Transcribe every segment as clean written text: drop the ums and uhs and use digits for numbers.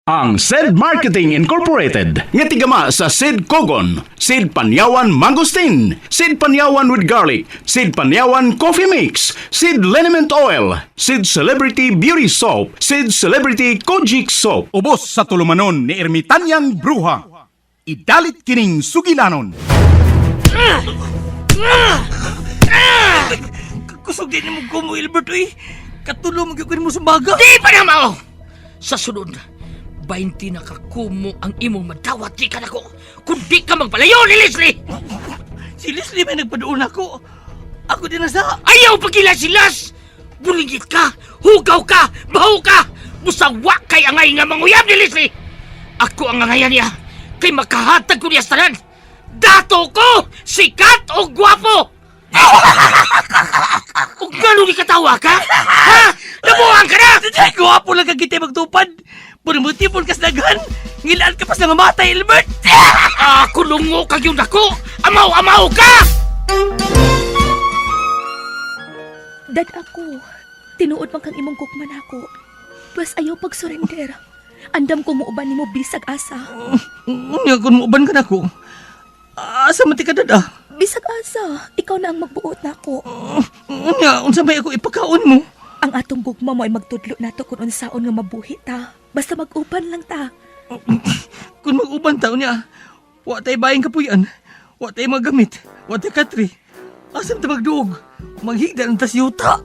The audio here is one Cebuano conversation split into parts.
Ang Sed Marketing Incorporated nga tigama sa Sed Kogon, Sed Panyawan Mangosteen, Sed Panyawan with Garlic, Sed Panyawan Coffee Mix, Sed Liniment Oil, Sed Celebrity Beauty Soap, Sed Celebrity Kojic Soap. Ubos sa tulumanon ni Ermitanyang Bruha. Idalit kining sugilanon. Kusog din mo ko mo, Ilbert, uy. Katulo mo gyud mo sa baga. Di pa na mao! Sa sunod, 20 na kakumo ang imong madawat di ka nako. Kung di ka magpalayo ni Leslie! Si Leslie may nagpaduon ako. Ako din na sa... Ayaw pagila si Las! Bulingit ka! Hugaw ka! Baho ka! Busawa kay angay nga manguyab ni Leslie! Ako ang angayan niya! Kay makahatag ko niya sa tanan! Dato ko! Sikat o gwapo! O gano'n ni katawa ka? Ha? Nabuang ka na! Ay, gwapo lang ka kita magtupad. Puro kas daghan. Ngilaan ka pa sa mamatay, Ilbert. Ako lungo kag yung dako! Amaw-amaw ka! Dad ako, tinuod man kang imong gugma nako. Pwes ayaw pag-surrender. Andam ko muuban nimo bisag asa. Unya, kung muuban ka na ko. Asa man ti ka dad, ah? Bisag asa, ikaw na ang magbuot nako. Unya, unsa may ako ipakaon mo? Ang atong gugma mo ay magtudlo nato kung unsaon nga mabuhi ta. Basta mag-uban lang ta. Kung mag-uban ta, unya, wa tay bayang kapuyan. Wa tay magamit. Wa tay katri. Asa man ta magduog? Maghigda ng tas yuta.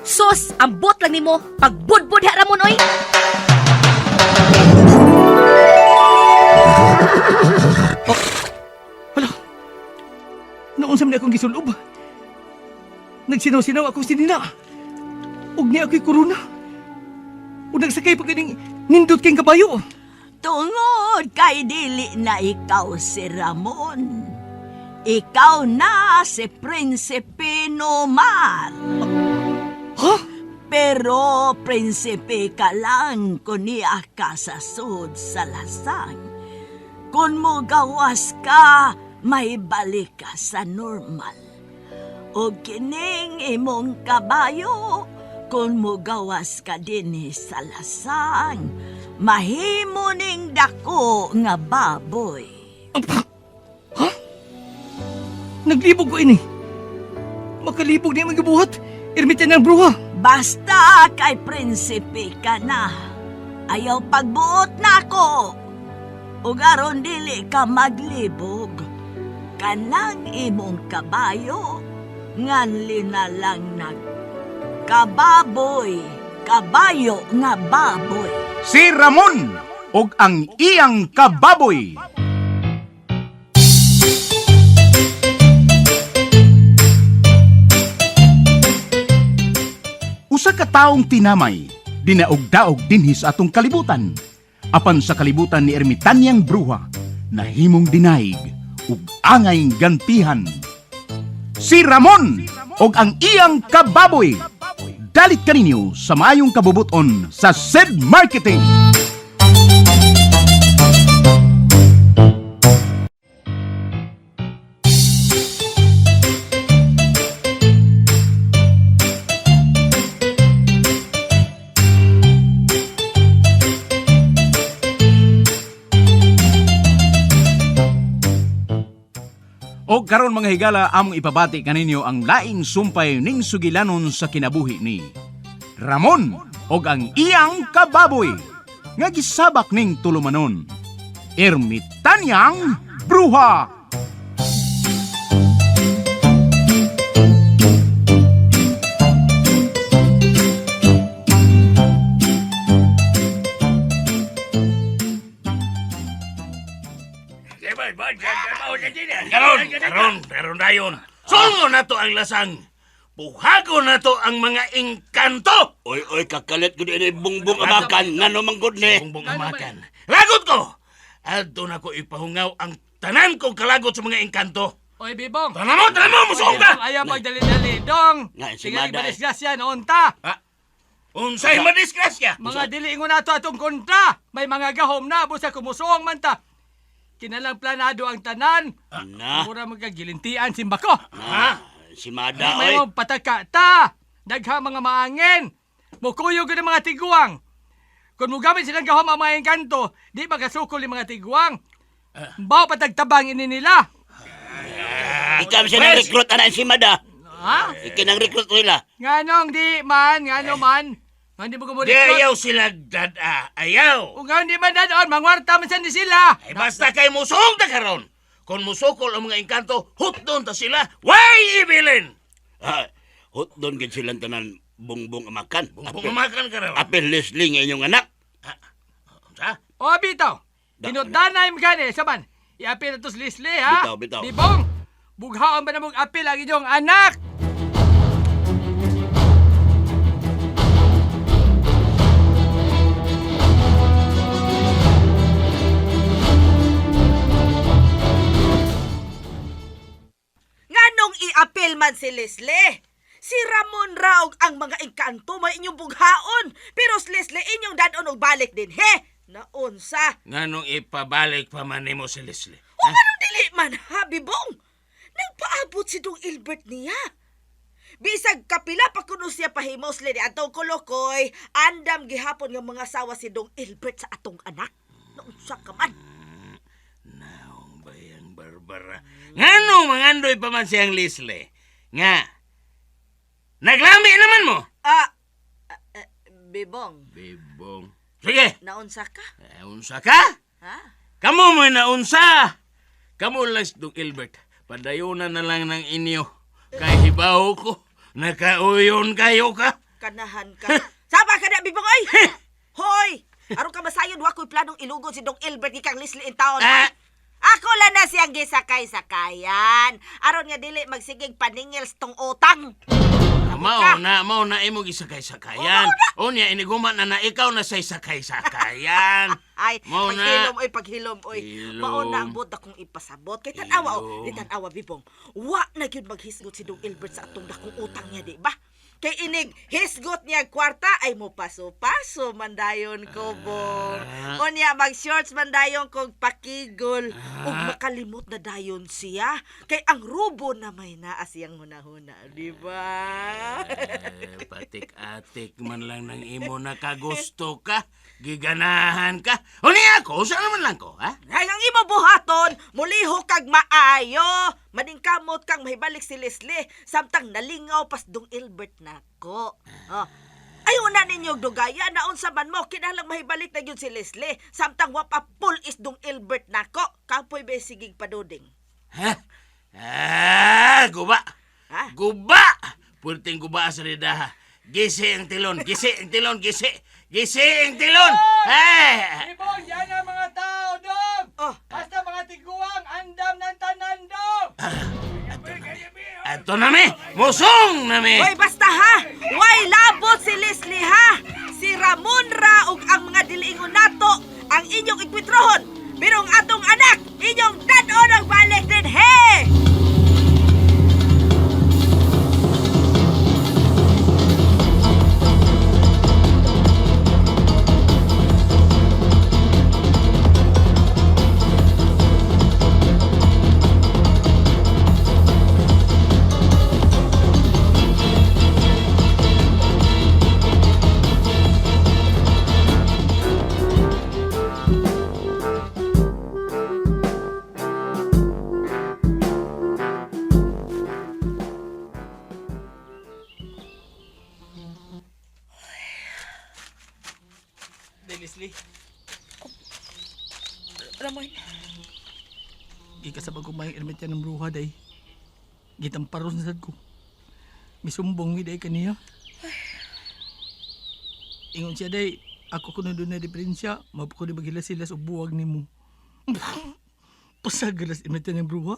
Sos, ambot lang nimo. Pagbudbud ha ramon oy. Hala. Noon sa akong gisulob. Nagsinaw-sinaw akong sinina. Ug niya ako'y korona. Ug nagsakay pa kining nindot kayong kabayo. Tungod kay dili na ikaw si Ramon. Ikaw na si Prinsipe Nomar. Ha? Pero prinsipe ka lang kung niya ka sa sud sa lasang. Kung mo gawas ka, may balik ka sa normal. O kining imong kabayo, kung mo gawas ka dinhi sa lasang, mahimo ning dako nga baboy. Naglibog ko ini. Makalibog niya magibuhat. Ermitan ng bruha. Basta kay prinsipe ka na. Ayaw pagbuot na ako. Ug aron dili ka maglibog. Kanang imong kabayo, nganli na lang nag kababoy, kabayo nga baboy. Si Ramon og ang iyang kababoy. Usa ka taong tinamay, dinaog-daog dinhi sa atong kalibutan. Apan sa kalibutan ni Ermitanyang Bruha, nahimong dinaig ug angay gantihan. Si Ramon og ang iyang kababoy. Dalit kaninyo sa maayong kabubuton sa Sed Marketing. O karon mga higala among ipabati kaninyo ang laing sumpay ning sugilanon sa kinabuhi ni Ramon og ang iyang kababoy nga gisabak ning tulumanon. Ermitanyang Bruha. Karon, karon, karon dayon. Sungo na to ang lasang. Buhago na to ang mga engkanto. Oy, oy, kakalit ko din bungbong amakan. Ngano man gud ni? Bungbong amakan. Lagot ko! Adto na ko ipahungaw ang tanan kong kalagot sa mga engkanto. Oy, Bibong! Tanan mo, tanan mo, musuong ka! Bibong, ayaw pagdali-dali. Dong! Nga, si Sige, Mada, eh. madisgrasya noon ta. Unsay madisgrasya? Mga dili ingon nato atong kontra. May mga gahom na, busa kumusuong man ta. Kinalang planado ang tanan. Na, Mura magagilintian simbako. na, si Mada, May oy. mga pataka ta. Dagha mga maangin. Mukuyog ang mga tiguang. Kung mugamit silang gahom ang mga engkanto, di makasukol yung mga tigwang. Bao patagtabang ini nila. Ikaw siya nang recruit ana si Mada. Ha? Ikaw nang recruit nila. Nganong di man, ngano man. Nga di mo Di kumulikrot. ayaw sila dada. Ayaw. Kung nga di man dadon, mangwarta man siya ni sila. Ay basta kay musong ta karon. Kung musukol ang mga engkanto, hutdon ta sila. Way ibilin! Ha, hotdon gid silang tanan bongbong amakan. Bumbong amakan ka raw. Apil Leslie nga inyong anak. Unsa? O, bitaw. Tinutanay mo gani, saman. Iapil na to si Leslie, ha? Bitaw, bitaw. Bibong, bughaon ba na mong apil ang inyong anak? Nganong iapil man si Leslie? Si Ramon Raog ang mga engkanto may inyong bughaon. Pero si Leslie inyong dadon og balik din, he? Naunsa? Nganong ipabalik pa man nimo si Leslie? O anong dili man, ha, Bibong? Nagpaabot si Dong Ilbert niya. Bisag kapila pa kuno siya pahimos ni atong kulukoy, andam gihapon nga mga sawa si Dong Ilbert sa atong anak. Naunsa ka man? Naong bayang Barbara. Nganong mangandoy pa man siyang Leslie? Nga, naglami naman mo. Ah, ah, ah, Bibong, Bibong. Sige, naunsa ka? eh, unsa ka? Ha? Kamu mo naunsa. Kamu lang si Dong Ilbert. Padayunan na lang ng inyo. Kay hibaw ko. Nakauyon kayo ka. Kanahan ka. Sama ka na, Bibong, oy! Hoy! Aron ka masayon, wa ko'y planong ilugon si Dong Ilbert ikang Leslie in town. Ah! Ako lang na siyang gisakay-sakayan. Aron nga dili magsigig paningil sa tong utang. Mao na, mao na imo gisakay-sakayan. Unya iniguma na na ikaw na say sakay-sakayan. Ay, Mao na. paghilom oy, paghilom oy. Hilom. Mao na ang buot akong ipasabot. Kay tan-awa oh, Hilom. di tan-awa Bibong. Wa na gyud maghisgot si Dong Ilbert sa atong dakong utang niya, di ba? Kay inig hisgot niya ang kwarta ay mo paso-paso man dayon ko bong. Ah. Unya mag shorts man dayon kog pakigol ug makalimot na dayon siya kay ang rubo na may naa siyang hunahuna, di ba? Eh, patik-atik man lang ng imo nakagusto ka. Giganahan ka. O niya ako, saan naman lang ko, ha? Ay, ang imo buhaton, muliho kag maayo. Maningkamot kang mahibalik si Leslie, samtang nalingaw pas Dong Ilbert nako. Oh. Ayaw na ninyo dugaya, naunsa man mo, kinahanglang mahibalik na yun si Leslie, samtang wa pa full is Dong Ilbert nako. Kapoy be sigig paduding. Ha? Ah, guba. Ha? Guba! Purting guba sa ridaha. Gisi ang tilon, gisi ang tilon, gisi. Gisi ang tilon! Eh! Bibong, yan ang mga tao, dong! Oh. Basta mga tiguang, andam ng tanan, dong! Ato na mi! Musong na mi! Hoy, basta ha! Way labot si Leslie ha! Si Ramon ra ug ang mga diliingon nato ang inyong ikwitrohon. Pero ang atong anak, inyong dad-on ang balik din, he! Day, Leslie. Ramon, Gikasabag ko may ermit yan ng bruha, day. Gitamparos na sad ko. Misumbong ni day kaniya. Ingon siya, day. Ako kuno doon na diferensya. Mapo ko di maghilas-hilas o buwag ni mo. Pasagalas ermit yan ng bruha.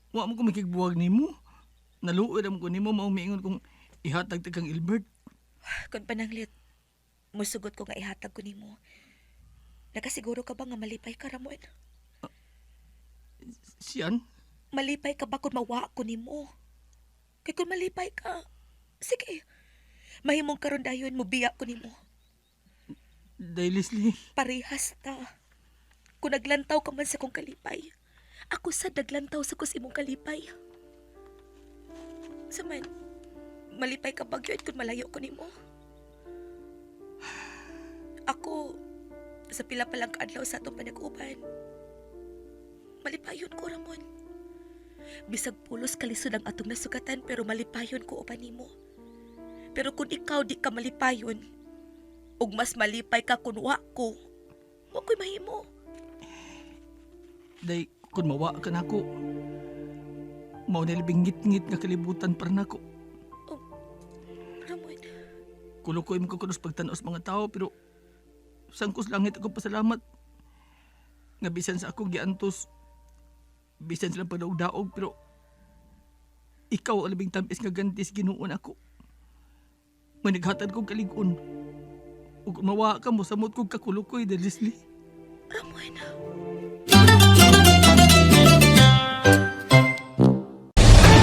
Wa mo ko makigbuwag ni mo. Naluoy mo ko nimo mao miingon kung ihatag ta kang Ilbert. kung pananglit, musugot ko nga ihatag ko nimo. Nakasiguro ka ba nga malipay ka, Ramon? Siyan? Malipay ka ba kung mawa ko nimo? Kay kung malipay ka, sige. Mahimong karon dayon mo biya ko nimo. Day Leslie. Parehas ta. Kung naglantaw ka man sa kong kalipay, ako sa naglantaw sa kus imong kalipay. Saman, malipay ka ba gyud kung malayo ko nimo? Ako, sa pila pa lang kaadlaw sa atong panag-uban, malipayon ko, Ramon. Bisag pulos kalisod ang atong nasugatan pero malipayon ko uban nimo. Pero kung ikaw di ka malipayon, ug mas malipay ka kun wa ko, wa ko'y mahimo. Day, kung mawa ka nako, mao na labing ngit-ngit nga kalibutan para nako. Ramon, Kulukoy mo ko kunos pagtan-os mga tao pero sangkos langit ako pasalamat. Nga bisan sa akong giantos, bisan silang pagdaog-daog pero ikaw ang labing tamis nga gantis Ginoo nako. May naghatag kong kalig-on. Ug kung mawa ka mo samot kong kakulukoy, Day Leslie. Ramon.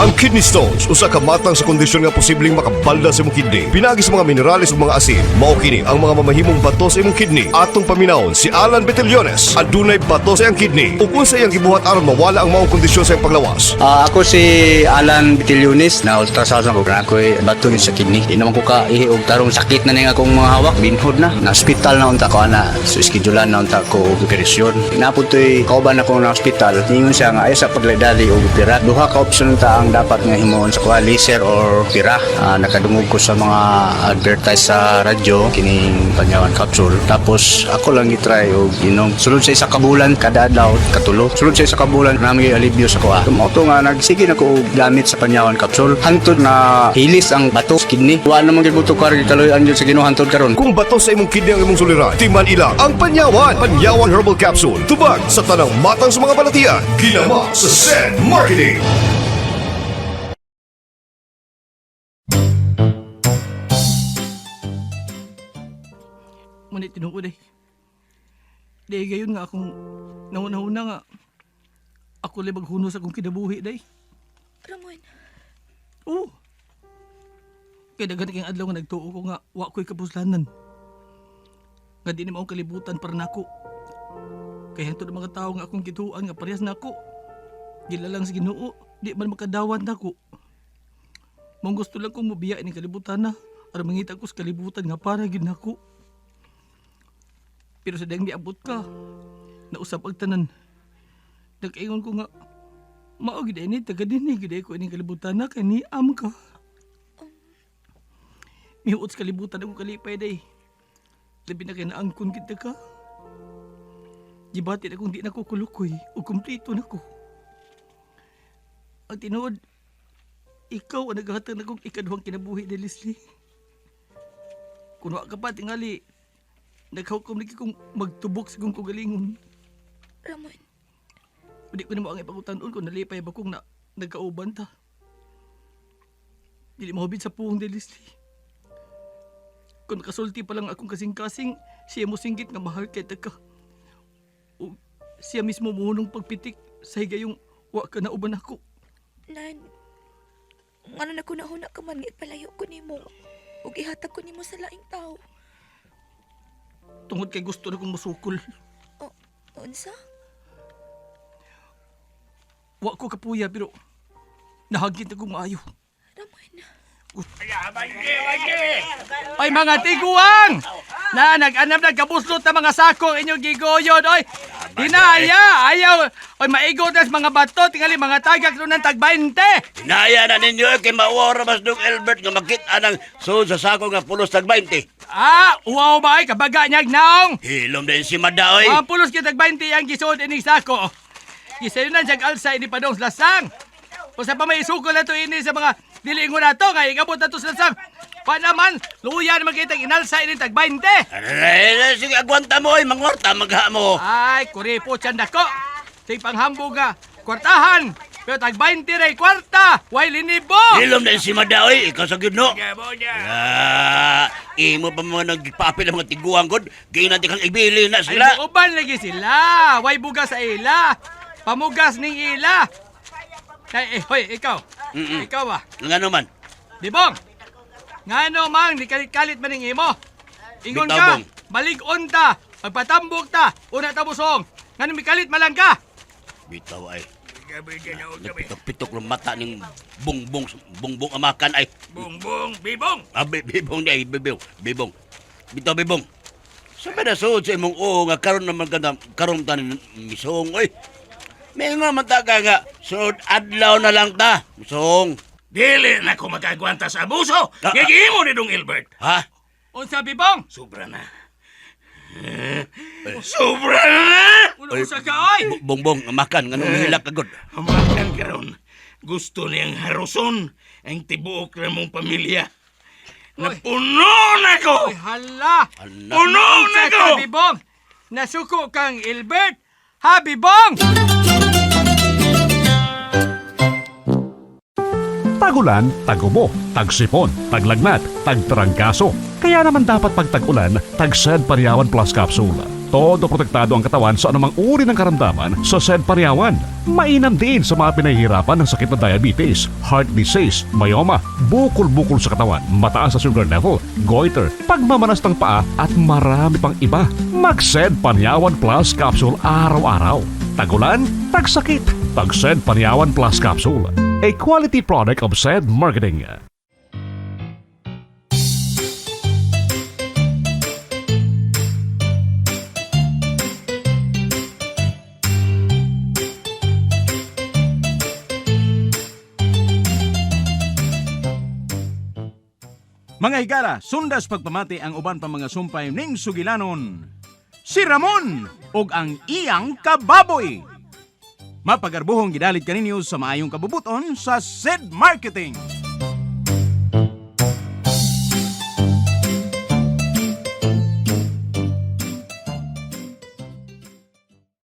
Ang kidney stones usa ka matang sa kondisyon nga posibleng makabalda sa imong kidney. Pinagi sa mga minerales ug mga asin. Mao kini ang mga mamahimong bato sa imong kidney. Atong paminawon si Alan Beteliones. Adunay bato sa iyang kidney. Ug unsa iyang gibuhat aron mawala ang maong kondisyon sa iyang panglawas. Ako si Alan Bitilionis na ultrasound ko na ako'y bato yun sa kidney. Di naman ko ka ihi og tarong sakit na ning akong mga hawak. Binhod na. Na hospital na unta ko ana. So schedulean na unta ko og operasyon. Napud to'y kauban ako na hospital. Ningon siya nga ayaw sa pagladali og opera. Duha ka option unta ang dapat nga himuon sa kuha, laser or opera. Nakadungog ko sa mga advertise sa radyo kining Panyawan capsule. Tapos ako lang gitry og inom. Sulod sa isa ka bulan kada adlaw katulo. Sulod sa isa ka bulan nami alibyo sa kuha. Mao to nga nagsige na ko og gamit sa Panyawan capsule. Hantod na hilis ang bato sa kidney. Wa naman gyud buto kar gikaloy-an gyud sa Ginoo hantod karon. Kung bato sa imong kidney ang imong suliran, timan ilang ang Panyawan. Panyawan Herbal Capsule. Tubag sa tanang matang sa mga balatian. Ginama sa Send Marketing. Ngunit tinuod eh. Di gayon nga akong nauna-una nga ako lang maghuno sa akong kinabuhi day. Ramon, Oo. Kaya daghan kayong adlaw nga nagtuo ko nga wa ko'y kapuslanan. Nga di ni maong kalibutan para nako. Kaya hantod ang mga tao nga akong gituan nga parehas nako. Gilalang sa Ginoo, di man makadawat nako. Mong gusto lang kong mubiya ini kalibutan na aron mangita ko sa kalibutan nga para gyud nako. Pero sa dayang niabot ka, nausap ang tanan. Nag-ingon ko nga, mao gid ini taga dinhi gid ko ining kalibutan na kay niam ka. Mihuot sa kalibutan ako kalipay day. Labi na kay naangkon kita ka. Gibati na kung di na ko kulukoy o kumpleto na ko. Ang tinuod, ikaw ang naghahatag na kong ikaduhang kinabuhi ni Leslie. Kung wa ka pa, tingali, naghukom ni kong magtubok sa kong kagalingon. Ramon, Hindi ko na mo ang ipagutanon kung nalipay ba kong na, nagkauban ta. Dili mahubid sa puong ni Leslie. Kung nakasulti pa lang akong kasing-kasing, siya mo singgit nga mahal kay ka. O siya mismo muhunong pagpitik sa higayong wa ka na uban ako. Nan, ngano na kunahuna ka man nga ipalayo ko nimo ug ihatag ko nimo sa laing tao. Tungod kay gusto na kong musukol. O, unsa? Wa ko kapuya pero nahagit akong maayo. Ramon, Oy mga tiguang! Na nag-anam nagkabuslot na mga sako ang inyong gigoyon. Oy, hinaya, ayaw. Oy, maigo na sa mga bato, tingali mga tagak doon ng tag 20. Hinaya na ninyo eh, kay mauwa mas Dong Albert nga makita ng sud sa sako nga pulos tag 20. Ah, uwaw ba ay kabaga niyag naong. Hilom din si Mada oy. Ang pulos kita tag 20 ang gisuod ining sako. Gisayunan siyang alsa ini padong sa lasang. Kung sa pa may isukol na to ini sa mga dili ingon nato nga ikabot na to sa lasang. Pa naman, luya naman kitang inalsa ini tag 20. Aray, sige, agwanta mo oy, mangwarta magha mo. Ay, kuripo tiyan dako. Say panghambog nga, kwartahan. Pero tag 20 ray kwarta, way linibo. Hilom din si Mada oy, ikaw sa gyud no. Ah, imo pa mo nagpapil ang mga tiguang god, giinan di kang ibili na Ay, sila. muuban lagi sila. Way bugas sa ila. Pamugas ning ila. Ay, eh, hoy, ikaw. Mm-mm. Ikaw ah. Ngano man? Dibong. Ngano mang di kalit-kalit man ning imo. Ingon Bitaw, ka, Bong. balig-on ta, pagpatambok ta, una ta busong. Ngano mikalit malang ka? Bitaw ay. Nagpitok-pitok ng mata ning bongbong bongbong amakan ay. Bongbong, bibong! Ah, bibong di ay bibong, bibong. Bitaw bibong. Sa ba nasud sa imong oo nga karon naman ka na, karon ta ni misong, oy. May nga man ta ka nga, sunod adlaw na lang ta, misong. Dili na ko makagwanta sa abuso. Nga gihimo ni Dong Ilbert. Ha? Unsa Bibong? Sobra na. Eh, sobra na! Unsa ka oy? Bongbong, makan, nga nung hilak ka gud. Hamakan karon. Gusto niyang haruson ang tibuok na mong pamilya. Napuno na ko! Oy, hala. Puno na Unsa ko! ka Bibong? Nasuko kang Ilbert. Ha Bibong? Tagulan, tagubo, tagsipon, taglagnat, tagtrangkaso. Kaya naman dapat pag tag-ulan, tag-Sed Pariawan Plus Capsule. Todo protektado ang katawan sa anumang uri ng karamdaman sa Sed Pariawan. Mainam din sa mga pinahihirapan ng sakit na diabetes, heart disease, myoma, bukol-bukol sa katawan, mataas sa sugar level, goiter, pagmamanas ng paa at marami pang iba. Mag-Sed Pariawan Plus Capsule araw-araw. Tagulan, tagsakit. Tag-Sed Pariawan Plus Capsule. A quality product of said marketing. Mga higala, sundas pagpamati ang uban pa mga sumpay ning sugilanon. Si Ramon ug ang iyang kababoy. Mapagarbuhong gidalit kaninyo sa maayong kabubuton sa Sid Marketing.